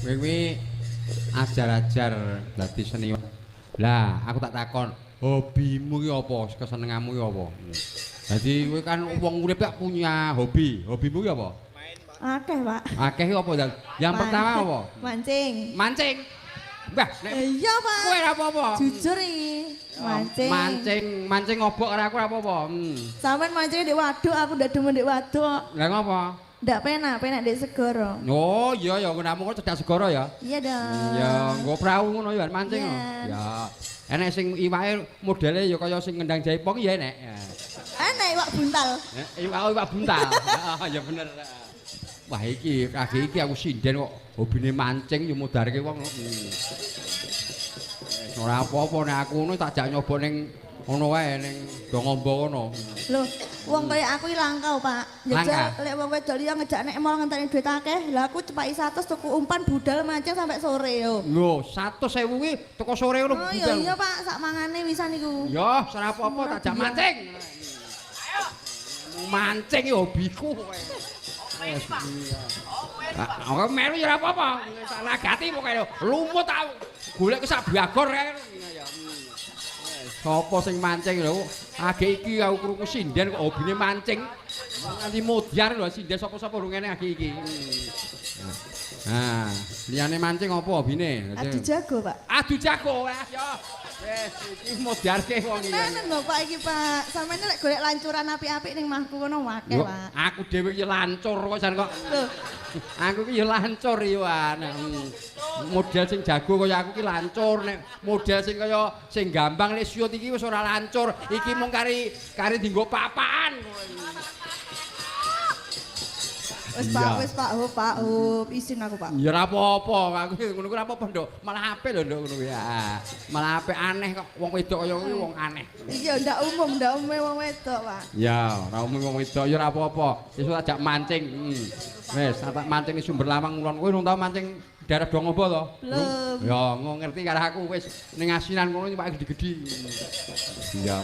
Kowe kuwi ajar-ajar dadi seniman. Lah, aku tak takon, hobimu ki apa? Kesenenganmu ki apa? Dadi kowe kan wong urip tak punya hobi. Hobimu ki apa? Akeh, Pak. Akeh ki apa? Yang pertama apa? Mancing. Mancing. Mbah, nek Iya, Pak. kowe ora apa-apa. Jujur iki, mancing. Mancing, mancing ngobok karo aku ora apa-apa. Sampeyan mancing di waduk, aku ndak demen di waduk. Lah ngopo? Ndak penak, penak di segara. Oh, iya ya, nggonmu kok cedhak segara ya. Iya dong. Ya, nggo prau ngono ya mancing. Iya. Ya. Enek sing iwake modele ya kaya sing ngendang jaipong ya enek. Ya. Enek iwak buntal. Iwak iwak buntal. Heeh, ya bener. Wah iki kage iki aku sinden kok hobine mancing yo mudarke wong. Ora apa-apa nek aku ngono tak jak nyoba ning ngono wae ning Dongombo kono. Loh, wong kaya aku iki langka, Pak. Langka? Njajal lek wong wedok liya ngejak nek mall ngenteni duit akeh, lah aku cepaki 100 tuku umpan budal mancing sampai sore yo. Lho, 100.000 kuwi teko sore ngono Oh iya budal. iya Pak, sak mangane wisan iku. Ya, ora apa-apa tak jak mancing. Ayo. Mancing iki hobiku pokoke. Wes, iya. Ah, ora melu ya ora apa-apa. Tak lagati pokoke lumut aku. Golek ke sak bagor kae. Ya. Sopo sing mancing lho? Age iki aku krungu sinden kok hobine mancing. Nganti modyar lho sinden sapa-sapa rung ngene age iki. Nah, liyane mancing apa hobine? Adu jago, Pak. Adu jago ah ya. Wes iki modyarke wong iki. Tenan lho Pak iki, Pak. Sampeyan lek golek lancuran apik-apik ning omahku kono akeh, Yo, Pak. aku dhewe iki lancur kok jan kok. Lho, Aku ki ya lancur yo anak. Model sing jago kaya aku ki lancur nek model sing kaya sing gampang nek siut iki wis ora lancur. Iki mung kari kari dienggo papaan. Wis Pak, wis Pak, hop Pak, hop, isin aku, Pak. Ya ora apa-apa, aku ngono kuwi ora apa-apa, Nduk. Malah apik lho, Nduk ngono kuwi. Ah, malah apik aneh kok wong wedok kaya kuwi wong aneh. Iya, ndak umum, ndak umum wong wedok, Pak. Ya, ora umum wong wedok ya ora apa-apa. Sesuk ajak mancing. Wis, tak mancing ning Sumber Lawang ngulon. Kowe urung tau mancing daerah Dongobo to? Belum. Ya, ngo ngerti karo aku wis ning asinan kono iwake gede-gede. Iya.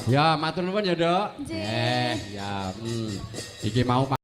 Ya, matur nuwun ya, Nduk. Nggih. Ya. Iki mau